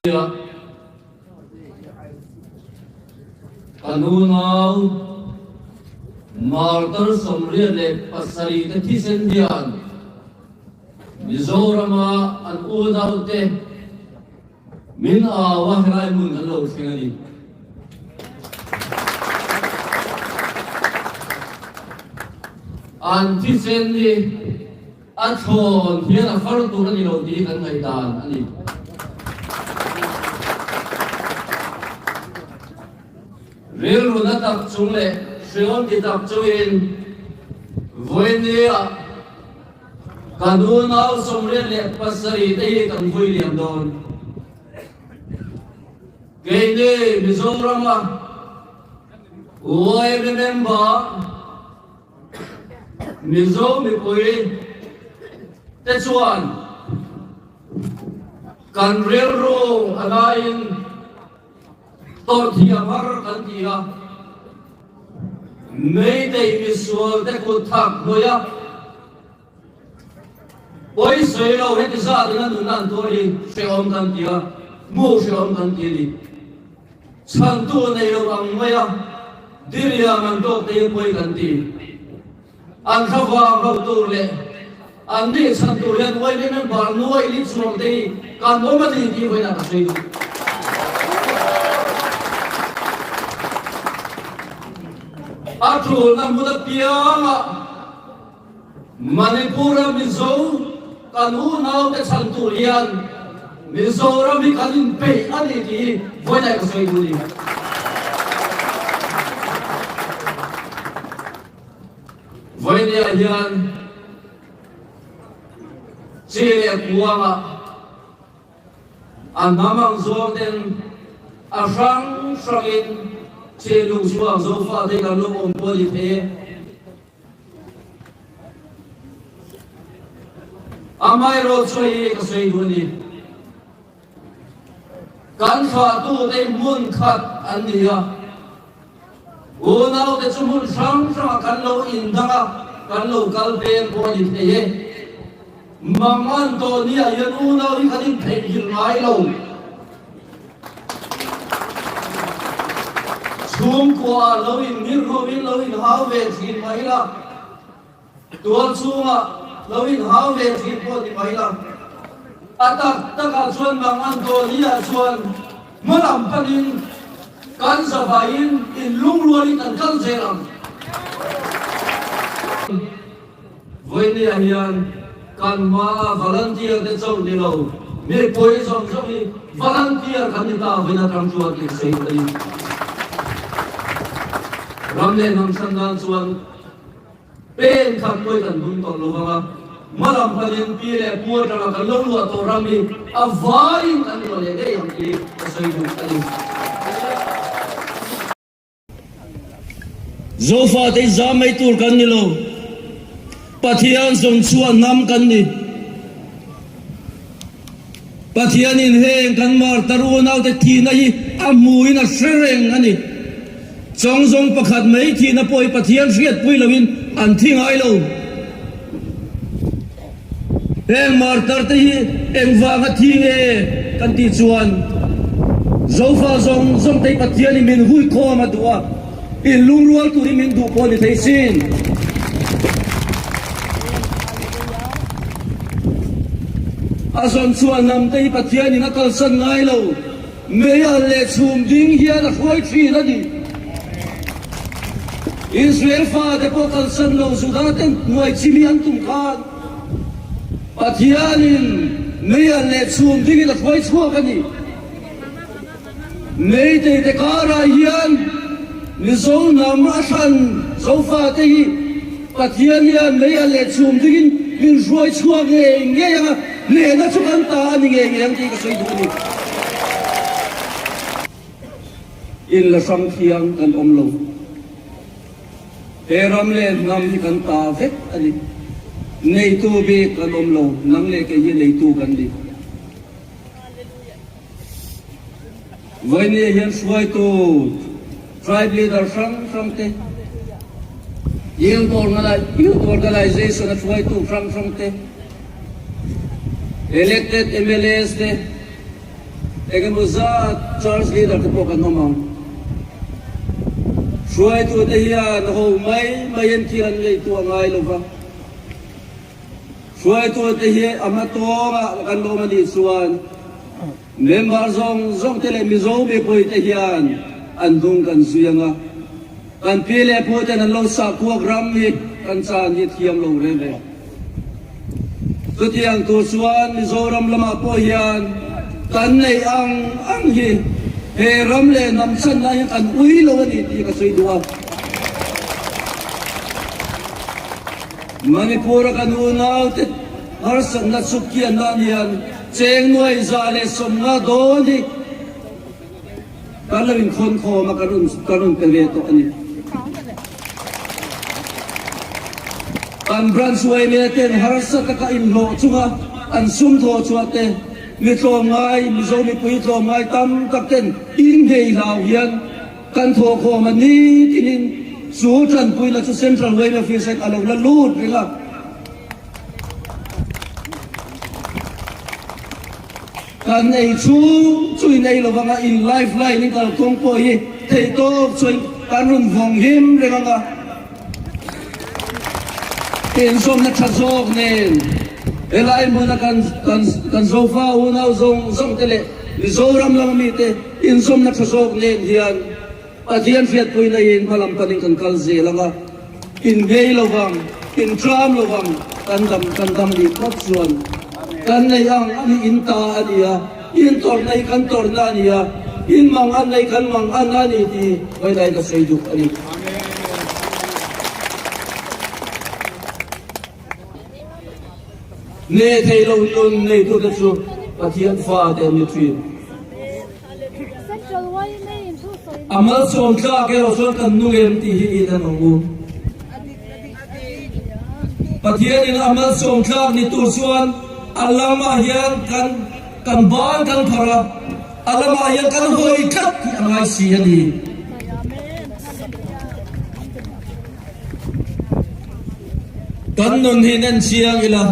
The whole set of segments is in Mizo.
Kan unau Martar 77 te thisen hian Mizorama an unaute min au a, helai hmun kan lo thleng a ni. An thisen hi A thlawn hian a far tur a ni lo tih hi kan ngaihdan a ni. Rilru na tak chung leh hreawm ti tak chungin vawinia kan unau 77 te hi kan vui liam dawn. Keini Mizorama YMA member Mizo mipui te chuan kan rilru a laiin tawrhthiam har kan ti a, Meitei misual te kut thak hnuai a, pawi sawi lo heti zat in a nunna an tuar hi hrehawm kan ti a, hmuh hrehawm kan ti a ni. Chhantu nei lo ang mai a, diriam an tawk te hi pawi kan ti. An thlavang ho tur leh an nih chhan tur hian YB member nuai li chuang te hi kan awm a ni tih vawiinah ka sawi duh. A tulna hmun apiangah Manipur-a Mizo kan unaute chhan tur hian Mizoram hi kan inpeih a ni tih hi vawiinah ka sawi duh a ni. Vawinia hian chi leh kuangah A hnam ang zawng ten a hrang hrangin thinlung chhuak Zofate kan lo awm pawh a ni thei e. Amaherawhchu hei hi ka sawi duh a ni. Kan thlahtute hmun khat an ni a, unaute chu hmun hrang hrangah kan lo indang a, kan lo kal peng pawh a ni thei e. Mang an tawh ni ah hian unau hi kan intheihnghilh ngai lo. Chhungkua ah lo inngirh rumin lo inhau ve thin mai la. Tual chhungah lo inhau ve thin pawh ti mai la. A tak takah chuan mang an dawn hi ah chuan hma lam panin kan zavaiin inlungrualin kan kal zel ang. Vawinia hian kan hmaa volunteer te chauh ni lo, mipui zawng zawng hi volunteer kan ni ta vin atang chuan tih sawi a ni. Ram leh hnam chhan nan chuan Pen khat pawi kan bun tawh lo vang a, hmalam panin pi leh pu atanga kan lo luah tawh ram hi a vaiin kan luah leh ngei ang tih ka sawi duh a ni. Zofate i zam mai tur kan ni lo, Pathian zawn chhuah hnam kan ni. Pathianin heng kan martar unaute thihna hi a hmuhin a hre reng a ni. Chawngzawng pakhat mai thihna pawh hi Pathian hriatpui loin an thi ngai lo. Heng martarte hi engvanga thi nge kan tih chuan Zofa zawng zawngte hi Pathianin min huikhawm a duh a, inlungrual turin min duh pawh a ni thei sin. A zawn chhuah hnam te hi Pathianin a kalsan ngai lo. Meial leh chhum ding hian a hruai thin a ni. Israel fate pawh kalsan lo Juda ten hnuai chimi an tum khan Pathianin meial leh chhum dingin a hruai chhuak a ni. Meitei te karah hian Mizo hnam a hran Zofate hi Pathian hian mei a leh chhum dingin min hruai chhuak ngei ngei ang a, hnehna chu kan ta a ni ngei ngei ang tih ka sawi duh a ni. In la hrang thiang kan awm lo. He ram leh hnam hi kan ta vek a ni. Neitu bik kan awm lo, nang leh kei hi neitu kan ni. Vawinia hian hruaitu tribe leader hrang hrang te, Youth Organization a hruaitu hrang hrang te, elected MLAs te, Engemaw zat Church leader te pawh kan awm ang. Hruaitute hian ho mai mai an thil an ngaihtuah ngai lo va. Hruaitute hi a hma tawngah kan lawm a nih chuan member zawng zawng te leh Mizo mipui te hian an hnung kan zui ang a. Kan pi leh pu ten an lo sahkuak ram hi kan chan hi thiam lo reng reng. Chutiang tur chuan Mizoram lamah pawh hian kan neih ang ang hi he ram leh hnam chhanna hian kan ui lo a ni tih ka sawi duh a. Manipur-a kan unaute harsatna chhukkian nan hian cheng nuai 150 dawn hi Kan lo inkhawn khawm a, kan rawn pe ve tawh a ni. Kan branch yma ten harsa taka inhlawh chunga an sum thawh chhuah te, mi tlawmngai, Mizo mipui tlawmngai tam tak ten inngei hlau hian kan thawh khawm a ni tinin chu tanpuina chu Central yma Office hian a lo la lut reng a. Kan ei chu chu in ei lovang a, in life line in kalkawng pawh hi theihtawp chuan kan rawn vawng him reng ang a. Inzawmna tha zawk nen helai hmuna kan kan kan Zofa unau zawng zawng te leh Mizoram lama mite inzawmna tha zawk nen hian Pathian hriatpuina in hmalam panin kan kal zel ang a, in ngei lovang, in tram lovang, kan dam kan dam lih phawt chuan kan nei ang a ni, in ta a ni a, in tawrhna hi kan tawrhna a ni a, in mang anna hi kan mang anna a ni tih vawihnai ka sawi duh a ni. Nge thei lo nun neitute chu Pathian fate an ni thin. A malsawm tlak erawh chuan kan nung em tih hi in an ang u. Pathianin a malsawm tlak ni tur chuan a lamah hian kan kan ban kan phar a, a lamah hian kan hawi tlat tih a ngai si a ni. Kan nun hi nen chiang ila,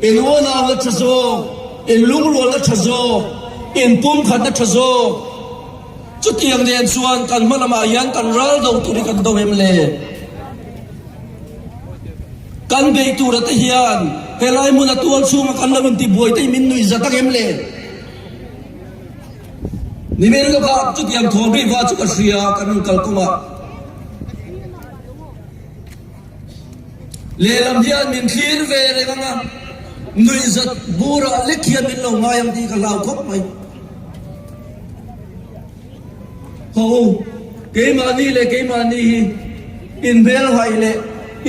in unauna tha zawk, in lungrualna tha zawk, in pumkhatna tha zawk, chutiang nen chuan kan hma lamah hian kan ral do tur hi kan do em le? Kan beih tura te hian helai hmuna tual chhunga kan lo intibuai te hi min nuih za tak em le? Nimin lawkah chutiang thawm ri va chu ka hria kan rawn kal kawngah. Lehlam hian min thlir ve reng ang a, nuihzat burah lek hian min lo ngai ang tih ka hlau khawp mai. Haw u, keimahni leh keimahni hi inhmelhaih leh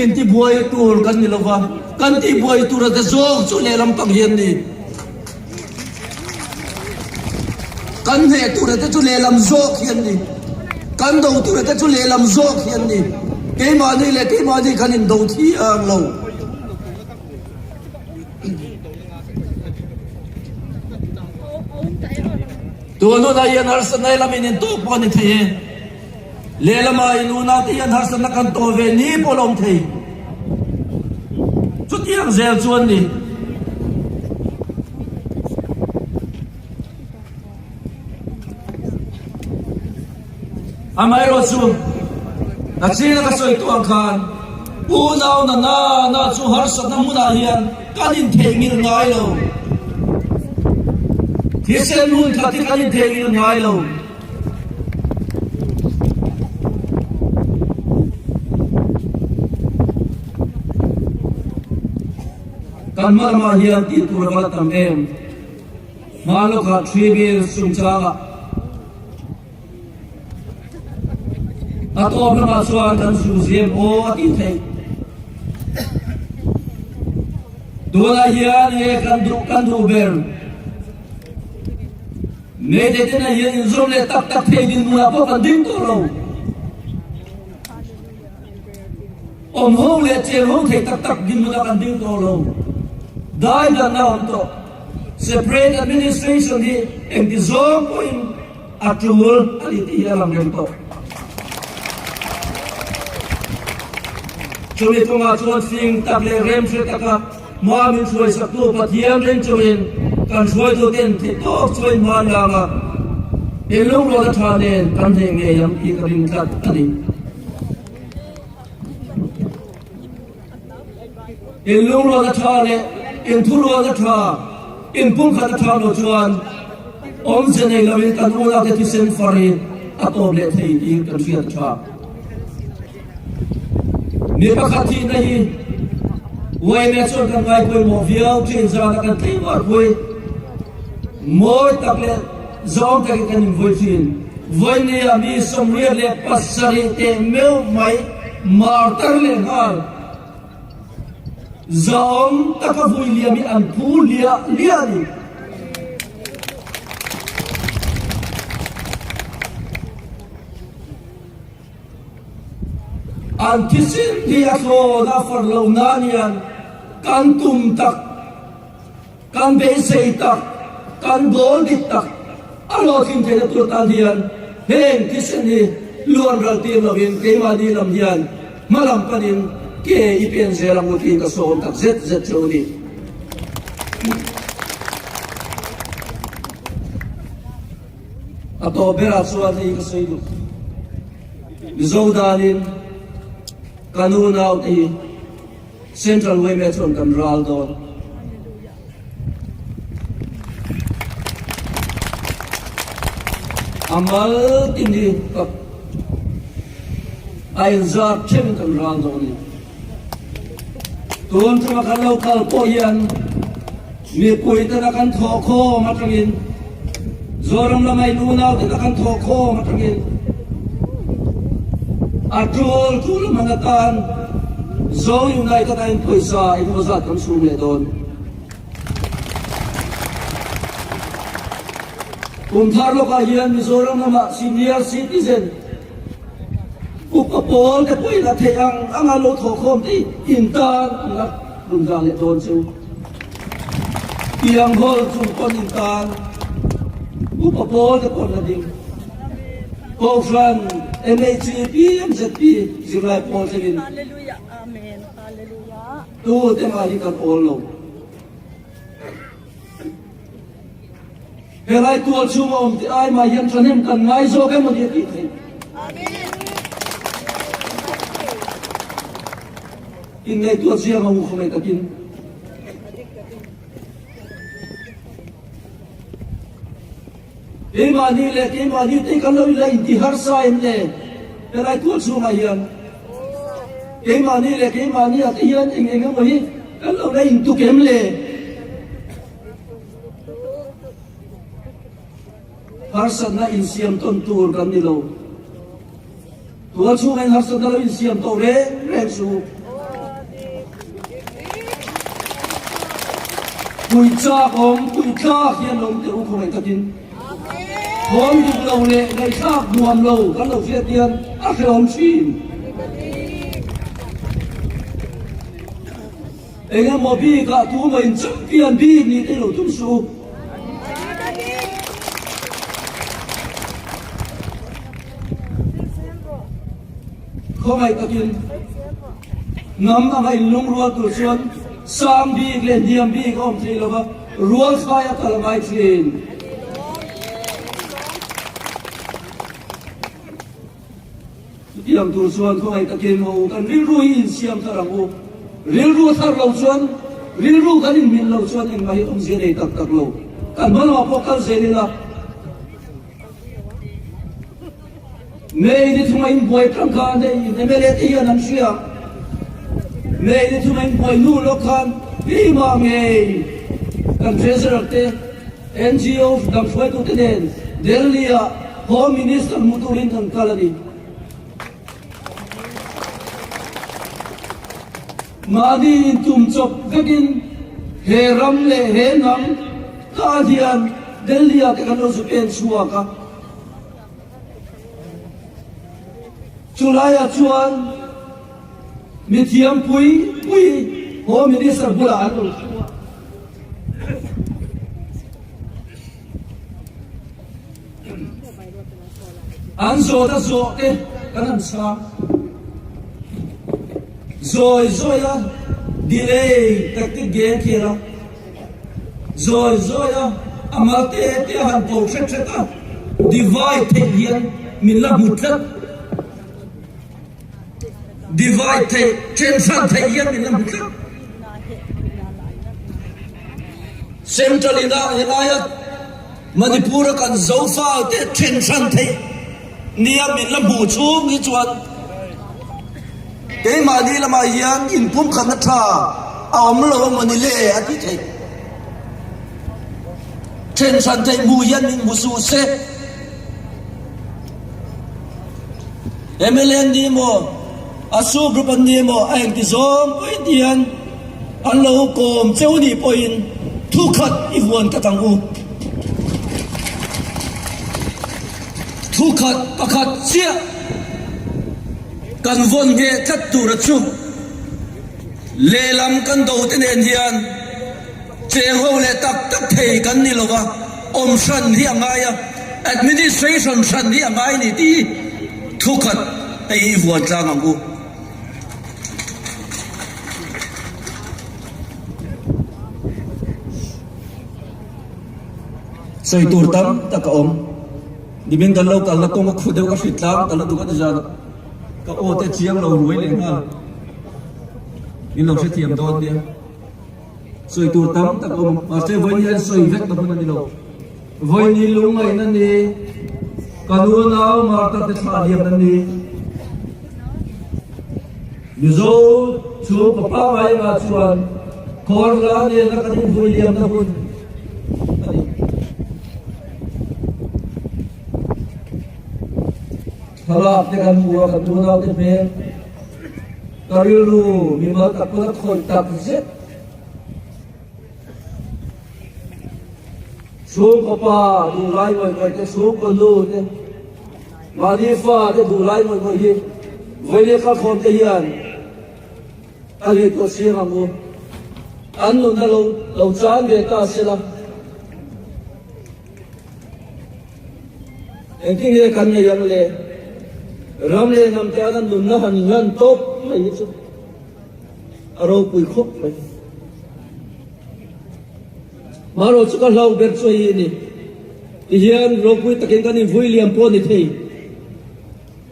intibuai tur kan ni lova, kan tihbuai tura te zawk chu lehlam pang hian ni. Kan hneh tura te chu lehlam zawk hi an ni. Kan do tura te chu lehlam zawk hi an ni. Keimahni leh keimahni kan indo thiang lo. Tun hunah hian harsatna lamin intawk pawh a ni thei e. Lehlamah in unaute hian harsatna kan tawh ve ni pawh a awm thei. Chutiang zel chuan ni. Amaherawhchu, a china ka sawi tuah ang khan unau na na na chu harsatna hmunah hian kan intheihnghilh ngai lo. Thisen hmun khat hi kan intheihnghilh ngai lo. Kan hma lamah hian tih tur a va tam em? Hma lawkah Tribune chungchangah a tawp lamah chuan kan zu zem aw a tih theih. Tunah hian nge kan duh kan duh ber? Meitei te nei hian inzawm leh tak tak thei dinhmunah pawh kan ding tawh lo. Awm ho leh cheng ho thei tak tak dinhmunah kan ding tawh lo. Dai danna a awm tawh. Separate administration hi engti zawng pawhin a tul a ni tih hi a lang reng tawh. Chumi kawngah chuan fing tak leh remhre taka hma min hruaisaktu Pathian reng chungin. Kan hruaituten theihtawp chuan hma lang a, in lungrual a tha nen kan hneh ngei ang tih ka ring tlat a ni. In lungrual a tha leh in thurual a tha, in pumkhat a tha lo chuan awmze nei loin kan unau te thisen far hi a tawp leh thei tih kan hriat a tha. Mi pakhat thihna hi yma chuan kan ngai pawimawh viau thin zana kan tlem uar pui. Mawi tak leh zawng takin kan invui thin. Vawinia mi 87 teh meuh mai martar leh nghal zawng taka vui liam hi an phu liah liah a ni. An thisen hi a thlawn a far lo nan hian kan tum tak, kan beisei tak, kan goal dik tak a hlawhtlin theihna tur tan hian heng thisen hi luan ral tir lovin keimahni lam hian hma lam panin ke i pen zel ang u tiin ka sawm tak zet zet che u ni. A tawp berah chuan hei ka sawi duh. Mizo danin ka nu naute hi Central yma chuan kan ral dawn. A mal tin hi ka a inzat then kan ral dawn ni. Tun tuma kan lo kal pawh hian mipui tena kan thawh khawm atangin Zoram lama in unau tena kan thawh khawm atangin a tul tul man atan Zo United a in pawisa engemaw zat kan chhum leh dawn. Kum thar lawkah hian Mizoram lama senior citizen Upa pawl te pawhin a theih ang anga lo thawhkhawm te hi in tan an la rawn dah leh dawn chu. Tiang hawl chung pawn in tan upa pawl te pawh an la ding. Kohhran, MHP, MZP zirlai pawl thlengin tu te mah hi kan awl lo. Helai tual chhunga awm te ai mah hian thahnem kan ngai zawk emaw ni a tih theih. Inngaihtuah chiang a u khawngaih takin. Keimahni leh keimahni te kan lo ila inti harsa em le helai tual chhungah hian keimahni leh keimahni ah te hian eng eng emaw hi kan lo la intuk em le. Harsatna insiam tawn tur kan ni lo. Tual chhungin harsatna lo insiam tawh reng reng suh. Pui chak awm, pui tlak hian lo awm teh u khawngaih takin. Thawm duh lo leh ngaihthlak nuam lo kan lo hriat hian a hrehawm thin. Engemaw bikah tumah in champion bik nih te lo tum suh u. Khawngaih takin hnam anga in lungrual tur chuan sang bik leh hniam bik a awm thei lova, rual fai a kal a ngai thin. Chutiang tur chuan khawngaih takin ho kan rilru hi insiam thar ang u. Rilru thar lo chuan, rilru kan inhmilh lo chuan engmah hi awmzia nei tak tak lo. Kan hma lamah pawh kal zel ila. May ni thunga inbuai tang khan hei mla te hian an hria. May ni thunga inbuai nu lawk khan keimah ngei kan treasurer te, NGO dang hruaitute nen Delhi-ah Home Minister hmu turin kan kal a ni. Mahni intum chawp vekin he ram leh he hnam tan hian Delhi-ah te kan lo zu pen chhuak a. Chulaiah chuan mithiam pui pui Home Minister bulah an lo thu a. An zawt a zawh te kan han chhang. Zawi zawi a delay tactic game khel a. Zawi zawi a, a mal te te a han ko hret hret a, divide theih hian min la hmu tlat. Divide theih, then hran theih hian min la hmu tlat. Central in a helaia Manipur a kan Zofa te then hran theih nia min la hmuh chhung hi chuan keimahni lamah hian inpumkhatna tha a awm lo a mawni le a ti theih. Then hran theih hmuh hian min hmu suh se. Mla an ni emaw, Asu group an ni emaw a engti zawng pawhin ti hian an lo kawm cheu nih pawhin thukhat i vuan tlat ang u. Thukhat pakhat chiah kan vawn ngheh tlat tura chu lehlam kan do te nen hian cheng ho leh tak tak thei kan ni lo va, awm hran hi a ngai a, administration hran hi a ngai ni tih hi thukhat hei hi i vuan tlang ang u. Sawi tur tam tak a awm. Nimin kan lo kalna kawng a khu deuh ka hrit tlang ta lutuk a ti zan a, ka aw te chiang lo ruai leh nghal. Min lo hrethiam dawn nia. Sawi tur tam tak a awm. Mahse vawiin hian sawi vek na hun a ni lo. Vawiin lungngaihna ni, ka nunau Martha te thlah liamna ni. Mizo chhungkaw pangngai engah chuan Khawrla nena kan inhmui liamna hun a ni. Thlalak te kan hmu a, kan unaute hmel, ka rilru mimal tak pawn a khawih tak zet. Chhungkaw pa duhlai ngawih ngawih te, chhungkaw nu te, mahni fa te duhlai ngawih ngawih hi vawiin kalkhawm te hian a ri tawh chiang ang u. An nunna lo lo chan ve ta se la. Engtin nge kan nei ang le? Ram leh hnam tan an nunna han hlan tawp mai hi chu a ropui khawp mai. Marawh chu ka hlauh ber chu hei hi a ni. Tihian ropui takin kan invui liam pawh a ni thei.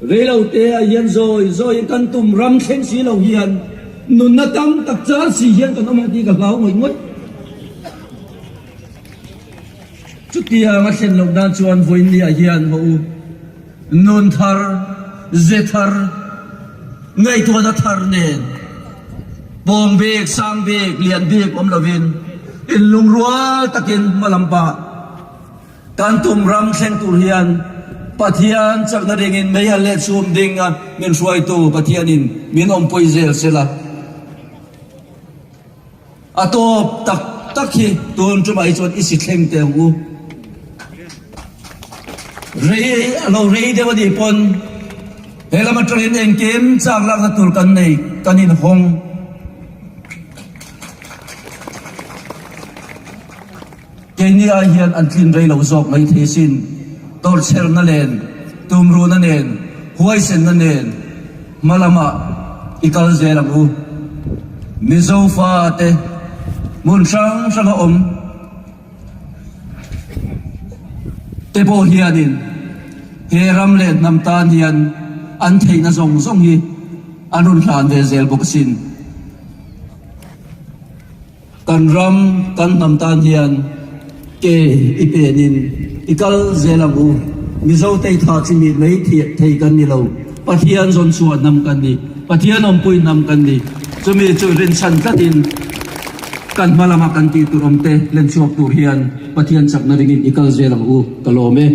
Reilo te ah hian zawi zawiin kan tum ram thleng si lo hian nunna tam tak char si hian kan awm ang tih ka hlau ngawih ngawih. Chutiang a thlen loh nan chuan vawiin ah hian haw u, nun thar, ze thar, ngaihtuahna thar nen pawng bik, sang bik, lian bik awm lovin inlungrual takin hma lam pah kan tum ram thleng tur hian Pathian chakna ringin mei a leh chhum ding a min hruaitu Pathianin min awmpui zel sela. A tawp tak tak hi tun tumah hi chuan i si thleng teh ang u. Rei a lo rei deuh a nih pawn he lam atangin engkim chak lakna tur kan nei kan inhawng. Keini ai hian an tlin rei lo zawk mai thei sin. Tawrhchherna nen, tumruhna nen, huaisenna nen hma lamah i kal zel ang u. Mizo fate hmun hrang hranga awm te pawh hianin he ram leh hnam tan hian an theihna zawng zawng hi an rawn hlan ve zel bawk asin. Kan ram, kan hnam tan hian ke i penin i kal zel ang u. Mizo te i thah chimih mai thei kan ni lo. Pathian zawn chhuah hnam kan ni. Pathian awmpui hnam kan ni. Chumi chu rinchhan tlatin kan hma lama kan tih tur awm te len chhuak tur hian Pathian chakna ringin i kal zel ang u. Ka lawm e.